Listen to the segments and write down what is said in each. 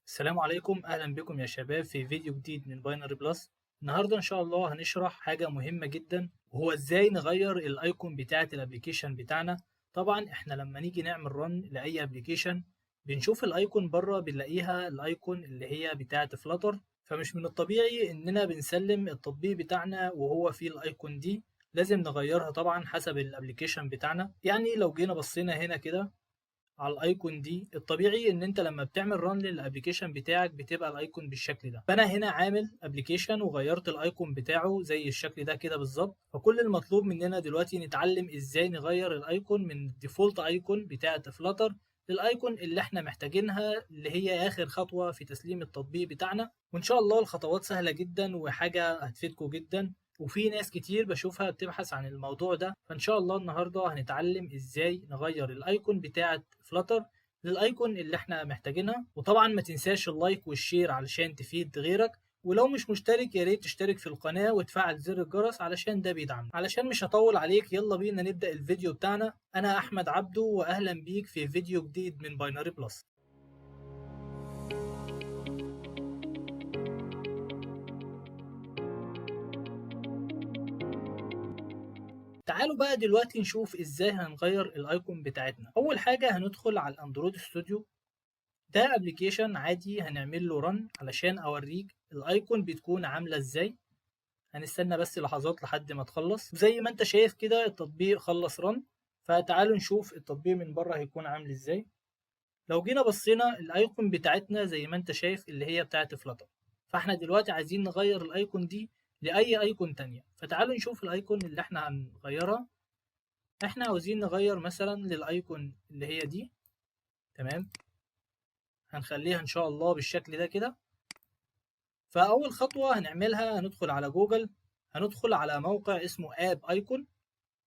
السلام عليكم، اهلا بكم يا شباب في فيديو جديد من Binary Plus. النهارده ان شاء الله هنشرح حاجة مهمة جدا، وهو ازاي نغير ال icon بتاعه ال application بتاعنا. طبعا احنا لما نيجي نعمل run لاي application بنشوف ال icon بره، بنلاقيها ال icon اللي هي بتاعه Flutter، فمش من الطبيعي اننا بنسلم التطبيق بتاعنا وهو فيه ال icon دي، لازم نغيرها طبعا حسب ال application بتاعنا. يعني لو جينا بصينا هنا كده على ال icon دي، الطبيعي ان انت لما بتعمل run لل application بتاعك بتبقى ال icon بالشكل ده. فانا هنا عامل application وغيرت ال icon بتاعه زي الشكل ده كده بالظبط. فكل المطلوب مننا دلوقتي نتعلم ازاي نغير ال icon من ال default icon بتاعه Flutter لل icon اللي احنا محتاجينها، اللي هي اخر خطوة في تسليم التطبيق بتاعنا. وان شاء الله الخطوات سهلة جدا وحاجه هتفيدكم جدا، وفي ناس كتير بشوفها بتبحث عن الموضوع ده. فان شاء الله النهارده هنتعلم ازاي نغير ال icon بتاعه Flutter لل icon اللي احنا محتاجينها. وطبعا ما تنساش ال like وال share علشان تفيد غيرك، ولو مش مشترك يا ريت تشترك في القناة وتفعل زر الجرس علشان ده بيدعمنا. علشان مش هطول عليك، يلا بينا نبدأ الفيديو بتاعنا. انا احمد عبده، واهلا بيك في فيديو جديد من Binary Plus. تعالوا بقى دلوقتي نشوف ازاي هنغير ال icon بتاعتنا. اول حاجة هندخل على ال Android Studio، ده application عادي هنعمل له run علشان اوريك ال icon بتكون عامله ازاي. هنستنى بس لحظات لحد ما تخلص. زي ما انت شايف كده التطبيق خلص run، فتعالوا نشوف التطبيق من بره هيكون عامل ازاي. لو جينا بصينا ال icon بتاعتنا زي ما انت شايف اللي هي بتاعت Flutter، فاحنا دلوقتي عايزين نغير ال icon دي لاي icon تانية. فتعالوا نشوف ال icon اللي احنا هنغيرها. احنا عاوزين نغير مثلا لل icon اللي هي دي، تمام، هنخليها ان شاء الله بالشكل ده كده. فاول خطوة هنعملها هندخل على جوجل، هندخل على موقع اسمه App Icon.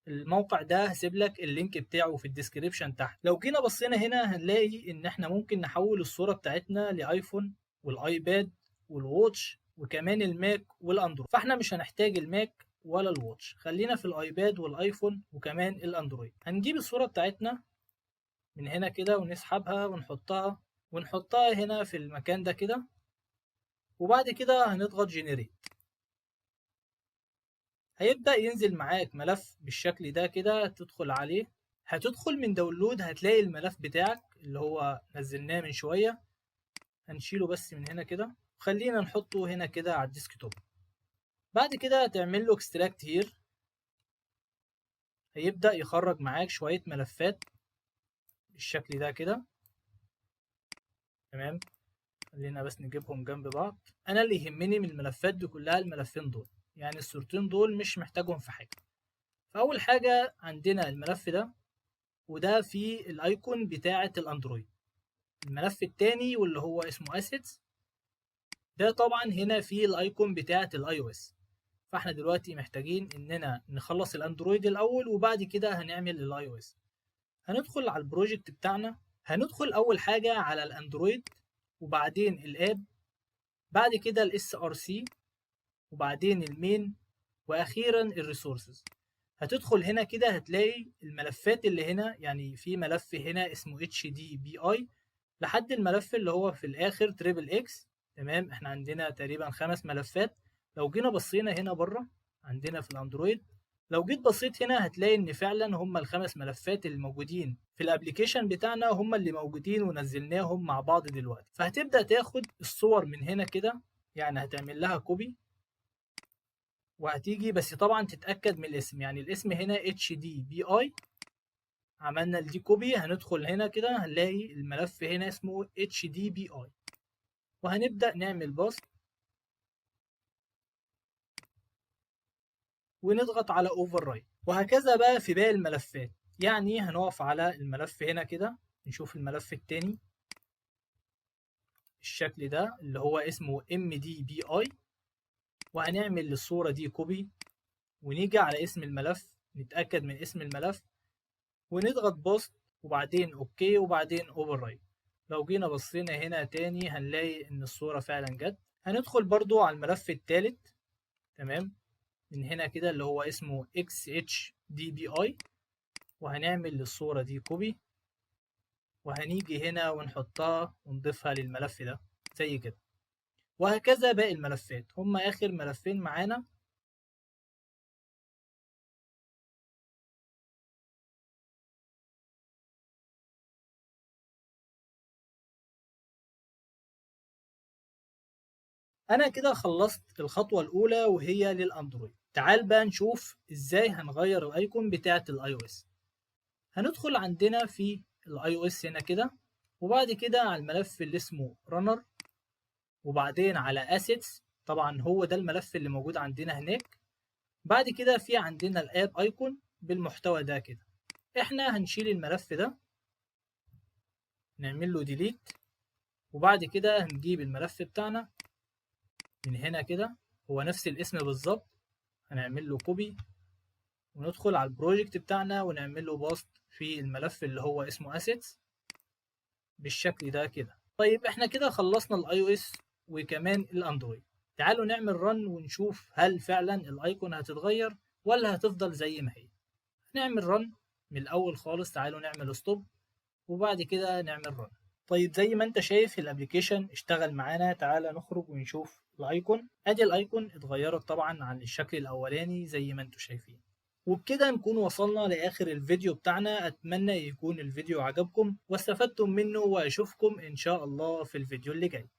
الموقع ده هسيب لك ال link بتاعه في ال description تحت. لو جينا بصينا هنا هنلاقي ان احنا ممكن نحول الصورة بتاعتنا ل iPhone وال iPad وال Watch وكمان ال Mac وال Android. فاحنا مش هنحتاج ال Mac ولا ال Watch، خلينا في ال iPad وال iPhone وكمان ال Android. هنجيب الصورة بتاعتنا من هنا كده ونسحبها ونحطها هنا في المكان ده كده، وبعد كده هنضغط generate. هيبدأ ينزل معاك ملف بالشكل ده كده، تدخل عليه، هتدخل من download هتلاقي الملف بتاعك اللي هو نزلناه من شوية. هنشيله بس من هنا كده، خلينا نحطه هنا كده على ال desktop. بعد كده هتعمل له extract here، هيبدأ يخرج معاك شوية ملفات بالشكل ده كده، تمام. خلينا بس نجيبهم جنب بعض. انا اللي يهمني من الملفات دي كلها الملفين دول، يعني الصورتين دول مش محتاجهم في حاجة. فأول حاجة عندنا الملف ده، وده فيه ال icon بتاعة ال Android. الملف التاني واللي هو اسمه assets، ده طبعا هنا فيه ال icon بتاعة ال iOS. فاحنا دلوقتي محتاجين اننا نخلص ال Android الاول وبعد كده هنعمل ال iOS. هندخل على ال project بتاعنا، هندخل اول حاجة على ال Android وبعدين ال app، بعد كده ال src، وبعدين ال main، واخيرا ال resources. هتدخل هنا كده هتلاقي الملفات اللي هنا، يعني في ملف هنا اسمه HDPI لحد الملف اللي هو في الاخر triple X، تمام. احنا عندنا تقريبا 5 ملفات. لو جينا بصينا هنا بره عندنا في ال Android، لو جيت بصيت هنا هتلاقي ان فعلا هم ال5 ملفات اللي موجودين في ال application بتاعنا هم اللي موجودين ونزلناهم مع بعض دلوقتي. فهتبدأ تاخد الصور من هنا كده، يعني هتعمل لها copy وهتيجي، بس طبعا تتأكد من الاسم، يعني الاسم هنا HDPI، عملنا دي copy، هندخل هنا كده هنلاقي الملف هنا اسمه HDPI، وهنبدأ نعمل paste ونضغط على overwrite، وهكذا بقى في باقي الملفات. يعني هنقف على الملف هنا كده، نشوف الملف التاني الشكل ده اللي هو اسمه MDPI، وهنعمل للصورة دي copy ونيجي على اسم الملف، نتأكد من اسم الملف ونضغط paste وبعدين okay وبعدين overwrite. لو جينا بصينا هنا تاني هنلاقي ان الصورة فعلا جت. هندخل برضو على الملف التالت، تمام، من هنا كده اللي هو اسمه XHDPI، وهنعمل للصورة دي copy وهنيجي هنا ونحطها ونضيفها للملف ده. زي كده. وهكذا باقي الملفات، هما آخر ملفين معانا. أنا كده خلصت الخطوة الأولى وهي للأندرويد. تعال بقى نشوف إزاي هنغير ال icon بتاعة ال iOS. هندخل عندنا في ال iOS هنا كده، وبعد كده على الملف اللي اسمه runner، وبعدين على assets، طبعا هو ده الملف اللي موجود عندنا هناك. بعد كده في عندنا ال app icon بالمحتوى ده كده. احنا هنشيل الملف ده، نعمل له delete، وبعد كده هنجيب الملف بتاعنا من هنا كده، هو نفس الاسم بالظبط، هنعمل له copy وندخل على ال project بتاعنا ونعمل له paste في الملف اللي هو اسمه assets بالشكل ده كده. طيب احنا كده خلصنا ال iOS وكمان الاندرويد. تعالوا نعمل run ونشوف هل فعلا ال icon هتتغير ولا هتفضل زي ما هي. نعمل run من الاول خالص، تعالوا نعمل stop وبعد كده نعمل run. طيب زي ما انت شايف ال application اشتغل معانا. تعالى نخرج ونشوف ال icon. ادي ال icon اتغيرت طبعا عن الشكل الاولاني زي ما انتم شايفين. وبكده نكون وصلنا لاخر الفيديو بتاعنا. اتمنى يكون الفيديو عجبكم واستفدتم منه، واشوفكم ان شاء الله في الفيديو اللي جاي.